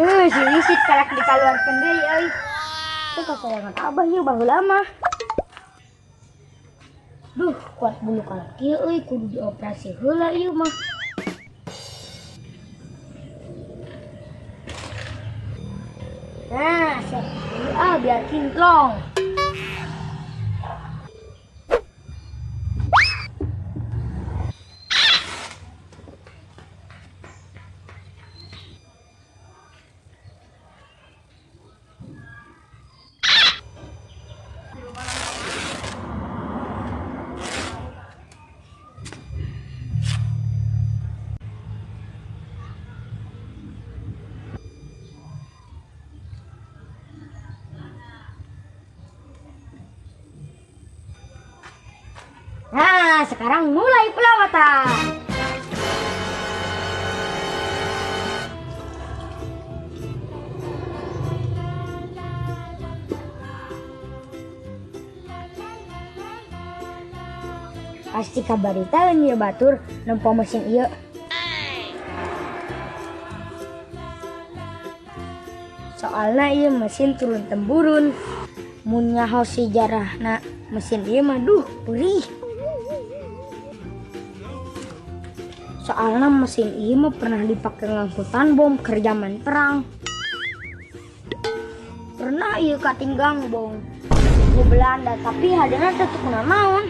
Si Wisit kalak dikaluarkeun deui euy. Teu kasayangan abah ieu baheula mah. Duh, kuat bulu kalak ieu euy, kudu dioperasi heula ieu mah. Nah, siap dulu ah biar kinclong. Nah, sekarang mulai perawatan. Pasti kabarita ieu batur nempo mesin ieu. Soalna ieu mesin turun temurun. Mun nyaho sejarahna mesin ieu mah duh perih. Soalnya mesin ieu mah pernah dipakai ngangkutan bom keur zaman perang. Pernah ieu katinggang bom ku Belanda, tapi hadena teh teu kunaon.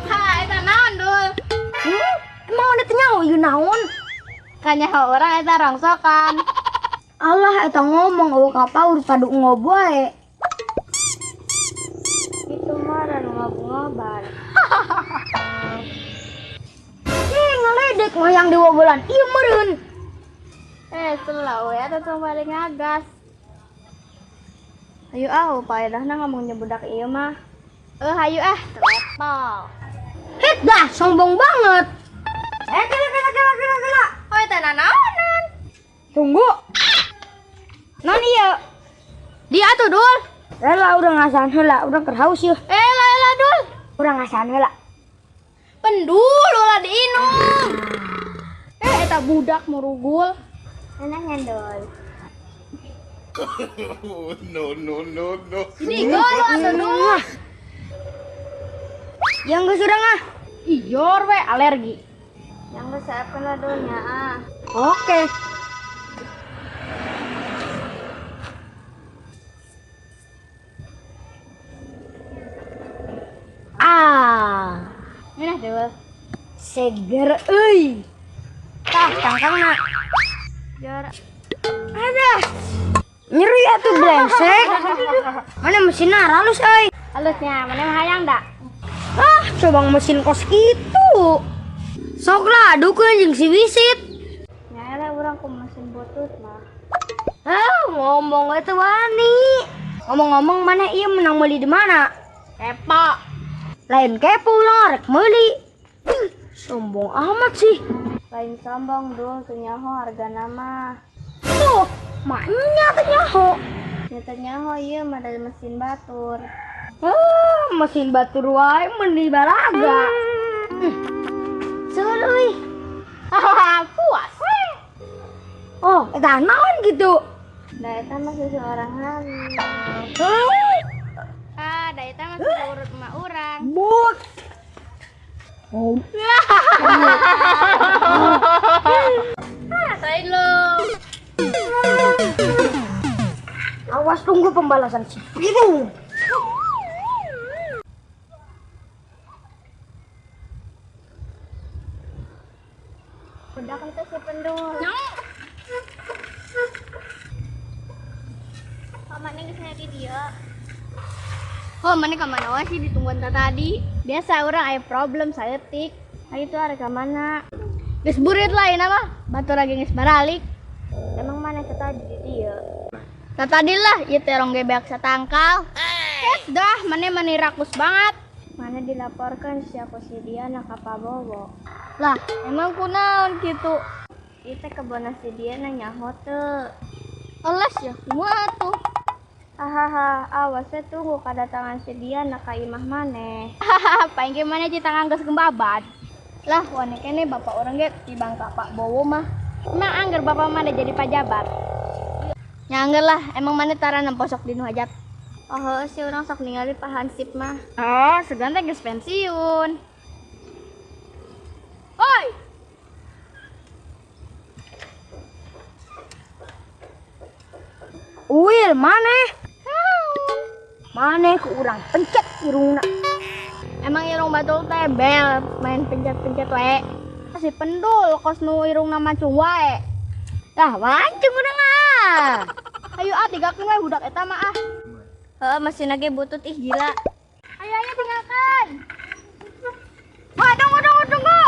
Ha, eta naon, Dul? Emang ada teh nyaho ieu naon? Kanyaho urang eta rongsokan. Alah eta ngomong eueuh kapaur padu ngob wae. Itu mah anu ngob-ngoban. Ngaledek mah yang diwogolan ieu meureun. Selawe eta tong balik ngagas. Hayu ah, paedahna ngomong nyebudak ieu mah. Hayu ah, telepon. Het dah, sombong banget. Kela kela kela kela kela. Oh, eta nanaonan? Tunggu. Non ieu? Dia atuh, Dul. Rela urang ngasaan heula, urang keur haus yeuh. Lah, lah, Dul. Urang ngasaan heula. Pendul ulah diinum. Eta budak murugul. Enaknya, Dul. No, no, no, no. Ini gol atuh, Dul. Yang geus urang ah. Iyor we alergi. Yang geus siapkeun lah, Dul, nya ah. Oke. Ah. Mana, Dul? Seger euy. Tah, tangkangna. Jor. Ada. Nyeri atuh brengsek. Mana mesinna halus euy. Halusnya, mana mah hayang da? Ah, coba mesin kos kitu. Sok lah, adukeun jeung si Wisit. Nya lah urang ku mesin butut mah. Ah, ngomong eta wani. Ngomong-ngomong mana ieu menang meuli di mana? Kepo. Lain kepo lah, rek meuli. Sombong amat sih. Lain sombong, Dul, teu nyaho hargana mah. Tuh, maknya teu nyaho. Nya teu nyaho ieu mah dari mesin batur. Ah, mesin batur wae mun di balaga. Seul euy. Puas. Oh, eta naon gitu? Da eta mah susu orang hamil. Ah, da eta mah susu urut emak urang. But. Oh. Ah, sain lo. Awas tunggu pembalasan si Biru. Udah kan itu si pendul. Mana geus aya di dieu? Oh, mana ka mana wae sih ditungguan tadi? Biasa urang aya problem saeutik. Hayu tuh arek ka mana? Geus burit lah ieu mah. Batur lagi geus baralik. Emang mana teh tadi di dieu? Tah tadi lah, ieu teh rong gebeak satangkal. Dah, mana mani rakus banget. Mana dilaporkan si aku si Diana ka Pak Bowo. Lah, emang kunaon kitu? Ieu teh kebon si Diana nyaho teu. Alas ya, kumaha tuh? Hahaha, awas ya tunggu kedatangan si Diana ka imah maneh. Hahaha, paling gimana ci tangan geus gembabat. Lah, wani kene bapak orang ge tibang ka Pak Bowo mah. Emang angger bapak mana jadi pajabat? Ya angger lah, emang mana tara nempo sok dinu hajat. Oh, si orang sok ningali Pak Hansip mah. Oh, seganteng geus pensiun. Oi! Uil maneh. Maneh ku urang pencet irungna. Emang irung batul teh bel main pencet-pencet wae. Si pendul kos nu irungna mancung wae. Lah mancung urang ah. Ayo ah tinggalkeun wae budak eta mah ah. Heeh, mesin lagi butut ih gila. Ayo ayo tinggalkan. Wah, tunggu tunggu tunggu.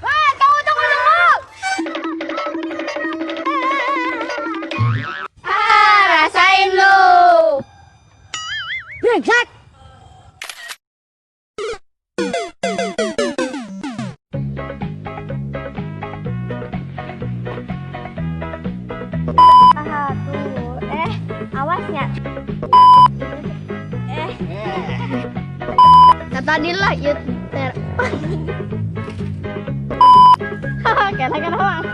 Wah, tunggu tunggu tunggu. Ah, rasain lu. Brengsek. Haha, tunggu. Eh, awasnya. Eh. Kata lah ya ter. Haha, kena kena bang.